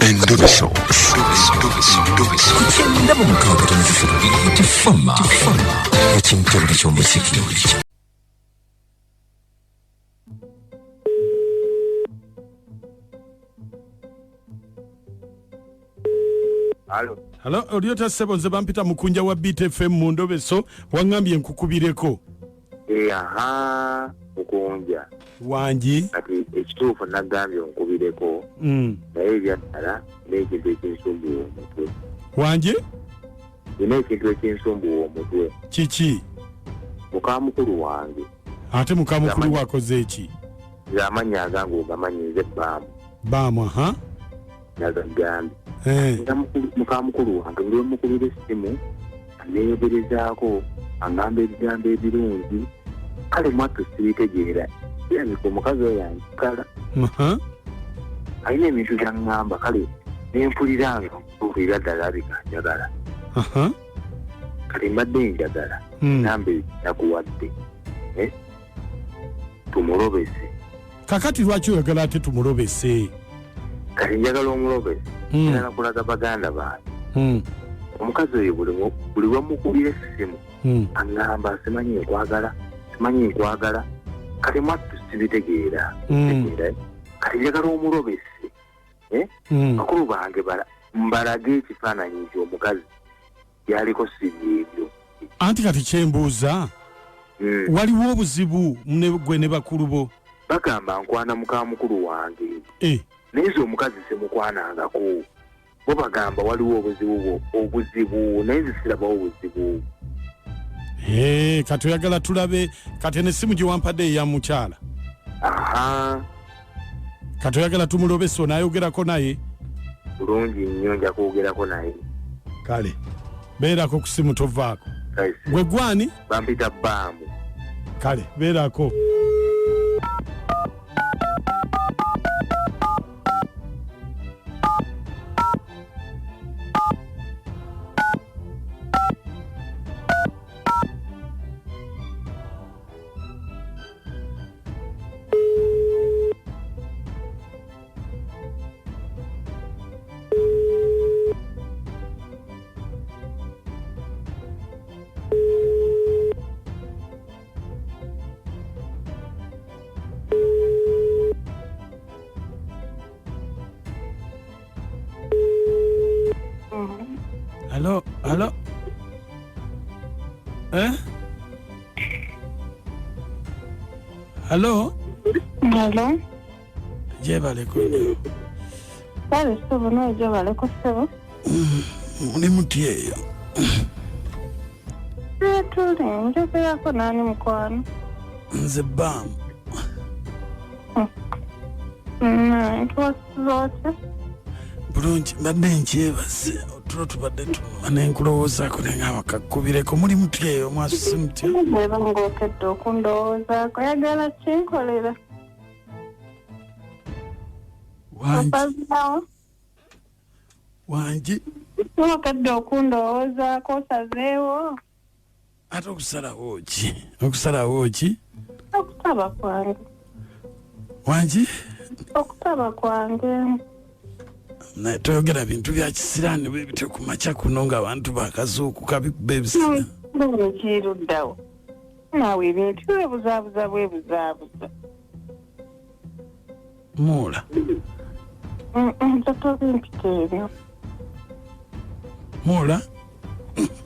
Endobeso. Ku 96 Tifama ekintobole ky'omuziki. Alo. Halo, oli otya ssebo? Nze bampita Mukunja wa Beat FM mu Ndobeso, waŋŋambye nkukubireko. Eh, aha, Mukunja. Wangi. Kati ekituufu nagambye onkubireko. Naye ebyaddala n'ekintu ekinsumbuwa omutwe. Wangi? Nina ekintu ekinsumbuwa omutwe. Kiki? Muka mukulu wange. Ate muka mukulu wakoze eki? Nze amannya agange ogamanyi, nze Bbaamu. Bbaamu, aha. Nagagambye. Eh. Nga muka mukulu wange buli lwemukubira essimu aneeyogerezaako, angamba ebigambo ebirungi, kale mwattu sibitegeera. Kirabika omukazi oyo anjagala. Aha. Alina ebintu by'aŋŋamba, kale ne mpulira nga mpulira ddala alabika anjagala. Aha. Kati mbadde njagala namba eyo nakuwadde. Tumulobese. Kakati lwaki oyagala ate tumulobese? Kati njagala omulobese. Njagala kulaga baganda bange. Omukazi oyo buli lwemukubira essimu aŋŋamba simanyi nkwagala, simanyi nkwagala. Kati mwattu sibitegeera. Kati njagala omulobese. Bakulu bange mbalage ekifaananyi nti omukazi yaliko si byebyo. Anti kati kyembuuza, waliwo obuzibu gwe ne bakulu bo? Bagamba nkwana muka mukulu wange. Naye nze omukazi simukwanangako. Bo bagamba waliwo obuzibu obuzibu, naye nze sirabawo obuzibu. Kati oyagala tulabe kati eno essimu gye wampadde eya mukyala. Aha. Kati oyagala tumulobese onaayogerako naye? Bulungi nnyo, nja kwogerako naye. Kale beerako ku simu tovaako. Gwe gwani? Bampita Bbaamu. Kale beerako. Hello, hello. Eh? Hello? Hello. Jebaleko nnyo. Kale ssebo, nawe gyebaleko ssebo. Muli mutya eyo? Tuli, njogerako naani mukwano? Nze Bbaamu. Ntuwasiza otya? Bulungi, mbadde nkyebase, otulo tubadde tunuma ne nkulowoozaako ne ngamba kakkubireko. Muli mutya eyo, mwasuse mutya? Bw'eba ng'okedde okundowoozaako, oyagala kinkolera? Wangi. Osazaawo? Wangi. Okedde okundowoozaako, osazeewo? Ate okusalawo ki? Okusalawo ki? Okusaba kwange. Wangi? Okusaba kwange. Naye toyogera bintu bya kisiraani bwe bityo ku makya kuno ng'abantu bakazuukuka bikuba ebisiraani. Bino kiruddawo. Naawe ebintu bwebuzaabuza bwebuzaabuza. Muula. Nze tobimpita ebyo. Muula?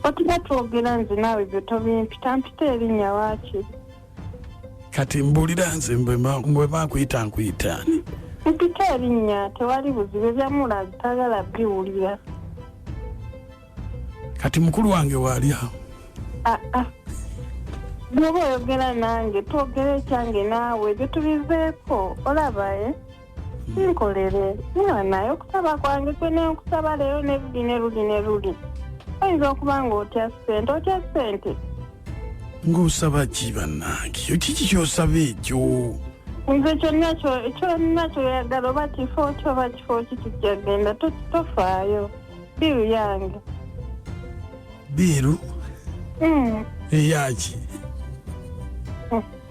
Otuba twogera nze naawe byo tobimpita, mpita erinnya waakiri. Kati mbuulira nze bwe bakuyita nkuyita ani? Mpita erinnya, tewali buzibu, ebya Muula tagala biwulira. Kati mukulu wange waali awo? Aa. Bw'oba oyogera nange twogere ekyange naawe ebyo tubiveeko, olaba e? Nkolere niba naye okusaba kwange kwe nenkusaba leero ne luli ne luli ne luli. Oyinza okuba ng'otya ssente, otya ssente? Ng'osaba ki bannange? Kiki ky'osaba ekyo? Nze kyonna kyonna kyoyagala oba kifo ki oba kifo ki kijja genda, tofaayo. Biiru yange. Biiru? Eyaki?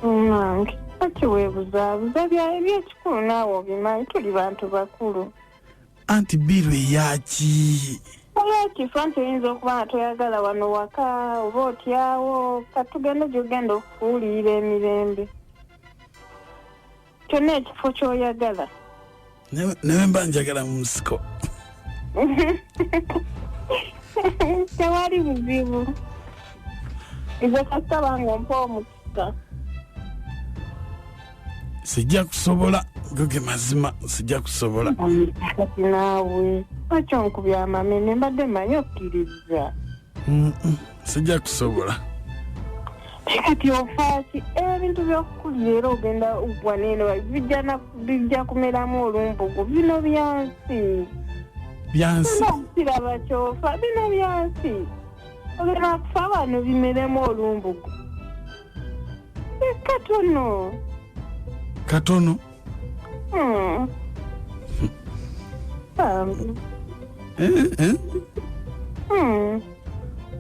Nange. Lwaki weebuzaabuza? Ebyekikulu naawe obimanyi, tuli bantu bakulu. Anti biru eyaki? Olwekifo nti oyinza okuba nga toyagala wano waka oba otyawo, katugende gyogenda okuwulirira emirembe. Kyonna ekifo ky'oyagala. Newe mba njagala mu nsiko. Tewali buzibu. Nze kasita bange ompa omukisa. Sijja kusobola, goge mazima, sijja kusobola. Kati naawe lwaki onkubya amamene? Mbadde mmanyi okkiriza. Sijja kusobola. Kati ofaaki ebintu by'okukulira era ogenda waneeno bijja kumeramu olumbugu. Bino byansi. Byansi. Kiraba kyofa, bino byansi. Ogenda kufa bano bimeremu olumbugu. Katono. Katono?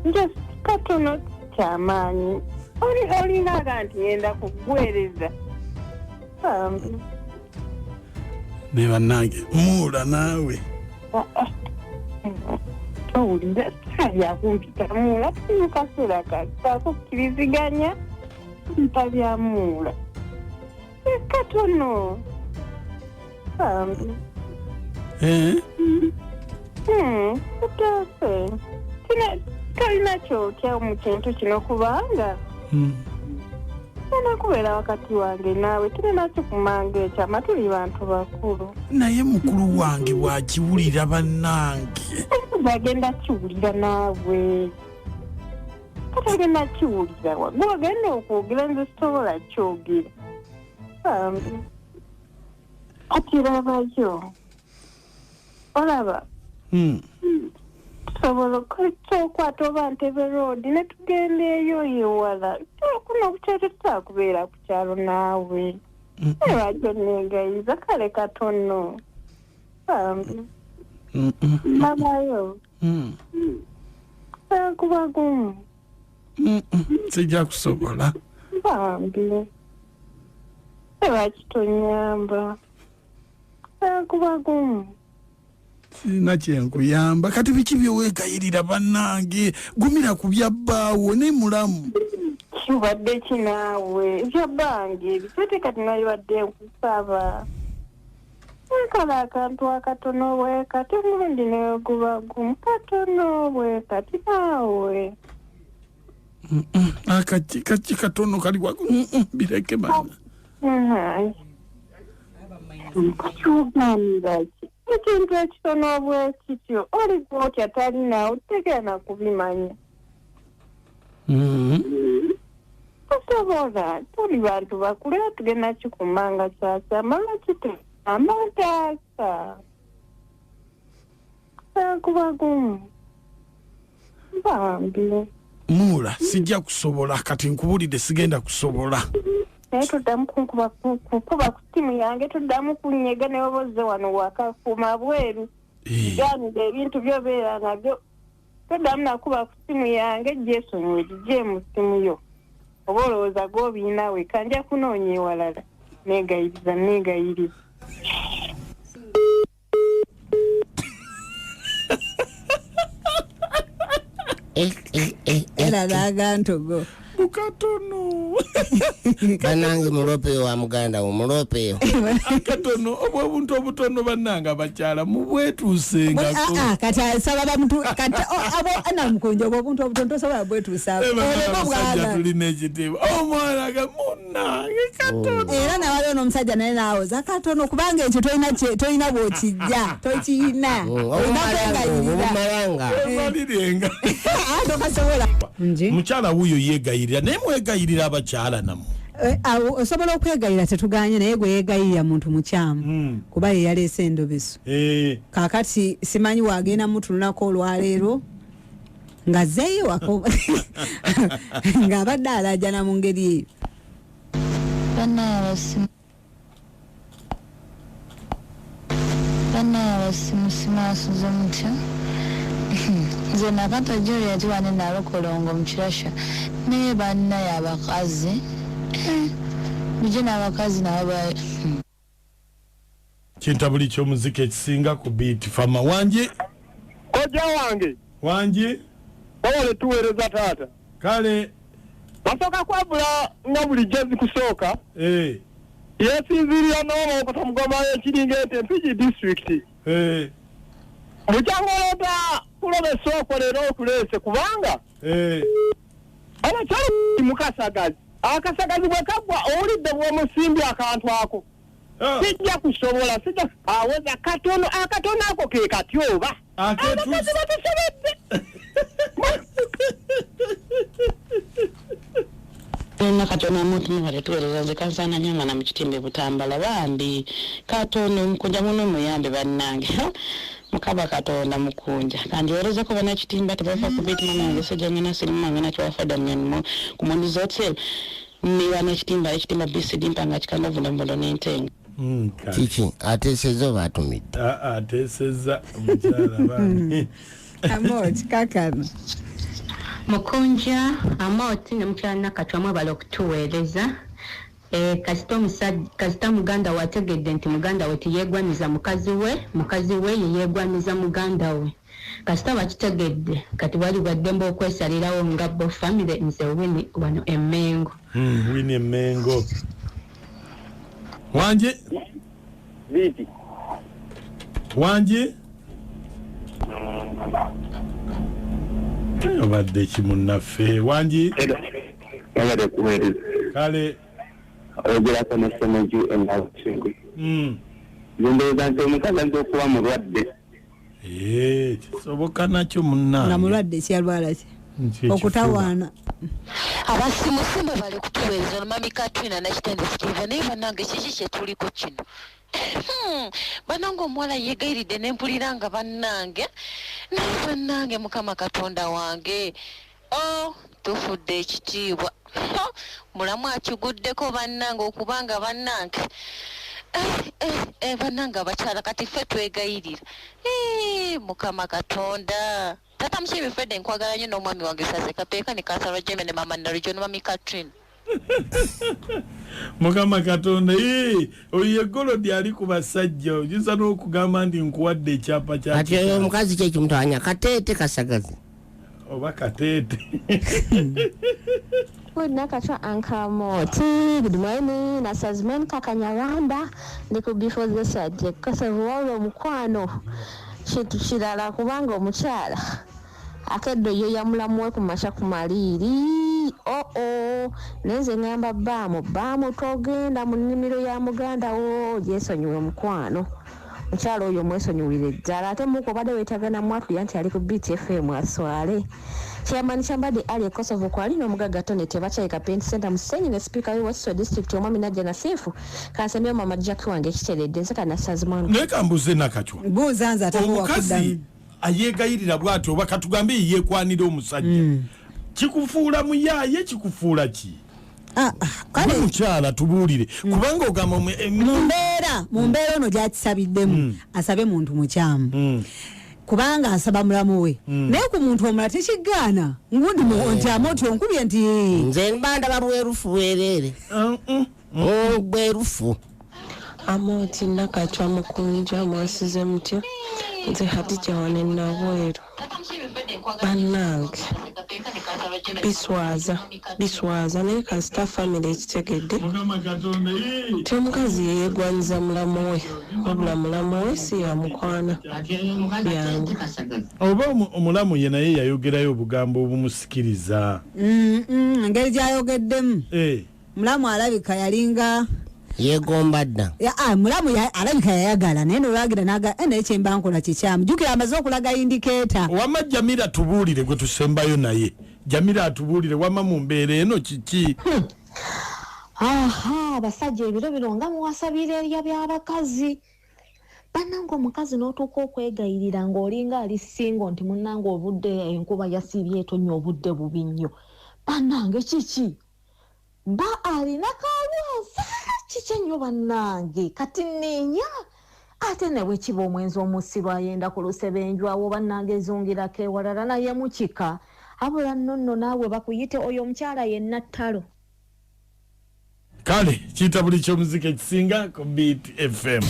Just katono kyamaanyi. Olinaga nti ngenda kuggwereza. Ne bannange muula naawe. Towulira byakumpita muula, tuli mu kaseera kakukkiriziganya mpa bya muula. Katono. Tuteese. Tolina kyotya mu kintu kino kubanga kubeera wakati wange naawe tulina kikumanga ekyama, tuli bantu bakulu. Naye mukulu wange bw'akiwulira bannange. Bagenda kiwulira naawe. Katagenda kiwulira wa. Gw'ogenda okwogera nze sisobola kyogera. Kati labayo. Olaba. Tusobola okukwata oba Ntebe Road ne tugenda eyo ewala. Kuno ku kyalo tetutakubeera ku kyalo naawe. Lwaki onneegayiza kale katono. Labayo. Kuba gumu. Sijja kusobola. Bambi. Lwaki tonyamba? Kuba gumu. Sirina kyenkuyamba. Kati biki byeweegayirira bannange? Gumira ku bya bbaawo ne mulamu. Kibadde ki naawe? Ebya bbange ebyo kati nalibadde nkusaba. Nkala akantu akatono bwe kati omulundi ne guba gumu katono bwe kati naawe. Akaki kaki katono kali wa bireke bana. Kakyuganira ki? Ekintu ekitono bwe kityo oli gw'otya talina otegeera kubimanya. Tosobola, tuli bantu bakulu era tugenda kikumanga kyakyama lwaki amataasa. Kuba gumu. Bambi. Muula sijja kusobola kati nkubulidde sigenda kusobola. Naye toddamu kunkuba kuba ku ttiimu yange, toddamu kunnyega ne bw'oba ozze wano wakakuuma bweru. Gaanira ebintu by'obeera nabyo. Toddamu nakuba ku ttiimu yange, gyesonyiwe gigye mu ttiimu yo. Oba olowooza gw'obiina wekka, nja kunoonya ewalala. Neegayiriza, neegayiriza. Era n'agantogo. Bukatono. Bannange mulopeyo wa muganda wo, mulopeyo. Akatono, obwo obuntu obutono bannange abakyala mubwetuusengako. Kati asaba bamutu, kati abo ana mukunja obwo obuntu obutono tosobola bwetuusaako. Olwo bwana. Tulina ekitiibwa. Omwana ga munnange katono. Era nawaliwo n'omusajja naye n'awoza katono kubanga ekyo tolina bw'okijja, tokiyina. Olina kwegayirira. Obumalanga. Emalirenga. Tokasobola. Mukyala wuuyo yeegayirira naye mwegayirira abakyala nammwe. Osobola okwegayirira tetuganye naye gwe yeegayirira muntu mukyamu kuba ye yaleese endobeso. Kaakati simanyi waagenda mutunulako olwaleero ng'azzeeyo wako ng'abadde alaajana mu ngeri eyo. Bannaye abasimusima asuze mutya? Nze Nakato Juliet wane Nalukolongo mu Kirasha naye bannaye abakazi bujje n'abakazi nabo ba. Kintabuli ky'omuziki ekisinga ku Beat Fama. Wangi? Kojja wange. Wangi? Wabale tuweereza taata. Kale. Basooka kwavula nga bulijjo zikusooka. Eh. Yesinziirira n'omwokota mugoma ekiringa ente Mpigi disitulikiti. Eh. Bukyanga oleeta kuloba essooko leero okuleese kubanga. Eh. Abakyala mukasagazi. Akasagazi bwe kaggwa owulidde bw'omusimbye akantu ako. Ah. Sijja kusobola sijja aweza katono akatono ako ke kati oba. Abakazi batusobedde. Nakatono omuntu mubale tuweereza nze kansaana nnyo nga na mu kitimba e Butambala bambi katono mukunja muno muyambe bannange mukama katonda mukunja kandiwerezeko banakitimba tebava ku beat mama wange sejanyina sirimu wange nakiwafa Damian mo ku Mondi's Hotel ne banakitimba ekitimba BCD mpanga kikanda vunda mbondo n'entenga. Kiki ateesezza oba atumidde? Ateesezza omukyala bambi. Amoti kakano. Mukunja Amoti ne mukyala Nakatwa mwebale okutuweereza. Eh, kasita omusajja kasita muganda we ategedde nti muganda we teyegwaniza mukazi we, mukazi we ye yeegwaniza muganda we. Kasita bakitegedde kati bali baddembe okwesalirawo nga bo famire. Nze Winnie wano e Mengo. Winnie e Mengo. Wangi? Biiti. Wangi? Obadde ki munnaffe? Wangi? Wabadde kuweereza. Kale. Oyogerako ne Ssemuju Enabusingu. Nze ndowooza nti omukazi ayinza okuba mulwadde. Eh, kisoboka nakyo munnange. Nga mulwadde kyalwala ki? Nti ekifuba. Okutawaana. Abasimusimu bali kutuweereza ono mami Katrina Nakitende Steve naye bannange kiki kye tuliko kino? Bannange omuwala yeegayiridde ne mpulira nga bannange naye bannange Mukama Katonda wange oh tufudde ekitiibwa mulamu akiguddeko bannange okubanga bannange eh, eh, eh, bannange abakyala kati ffe twegayirira eh, Mukama Katonda. Tata Mukiibi Fred nkwagala nnyo n'omwami wange Saze Kapeeka ne Kansala Jembe ne Maama Nalujo ne Mami Katrina. Mukama Katonda, ee, oyo ye Golodi ali ku basajja oyinza n'okugamba nti nkuwadde ekyapa kya Kati oyo omukazi ki ekimutawanya kateete kasagazi oba kateete. Good Nakachwa Ankamoti. Good morning. Nasazman Kakanyarwanda. Ndi ku before the subject. Kosevu wabula omukwano kintu kirala kubanga omukyala akedde oyoya mulamu we ku makya ku maliiri oo oh, naye nze ngamba baamu baamu togenda mu nnimiro ya muganda wo gyesonyiwe mukwano mukyala oyo mwesonyiwire ddala ate muku obadde weetaaga namwatulira nti ali ku BTFM aswale Chairman Kyambadde Ali e Kosovo kwali n'omugagga Tony Tebakyayika Paint Center mu Ssenyi ne sipiika w'e Wakiso district omwami Najja Nasiifu kansembyeyo mama Jackie wange kiteredde nze Kanasazi mwana. Naye kambuze Nakachwa. Buuza nze ate omukazi ayegayirira bw'atyo oba katugambe yeyekwanira omusajja kikufuula muyaaye kikufuula ki? Ah, ah, kale mukyala tubuulire kubanga ogamba mu mbeera ono gyakisabiddemu asabe muntu mukyamu kubanga asaba mulamu we naye ku muntu omulala tekigaana ngundi nti Amoti onkubye nti nze mba ndaba bwerufu bwereere bwerufu. Amoti Nakachwa Mukunja mwasize mutya? Nze Hadija wane Nabweru. Bannange biswaza biswaza naye kasita famire ekitegedde nti omukazi yeyegwanyiza mulamu we wabula mulamu we si yamukwana byangu. Oba omulamu ye naye yayogerayo obugambo obumusikiriza. Engeri gyayogeddemu mulamu alabika yalinga yegomba dda. Mulamu alabika yayagala naye nolwagira naga naye kyemba nkola kikyamu jjukira amaze okulaga indicator. Wama Jamira tubuulire gwe tusembayo naye Jamira atubuulire wama mu mbeera eno kiki? Aha, abasajja ebiro bino nga muwasabira erya by'abakazi bannange omukazi n'otuuka okwegayirira ng'olinga ali singo nti munnange obudde enkuba yasiibye etonnya obudde bubi nnyo bannange kiki ba alina kalwaza kiki ennyo bannange kati nniinya ate ne bwe kiba omwenzi omusiru ayenda ku lusebenjwawo bannange ezungirako ewalala naye mukika abula nno nno naawe bakuyite oyo omukyala yenna ttalo. Kale kiyita buli kyomuziki ekisinga ku Beat FM.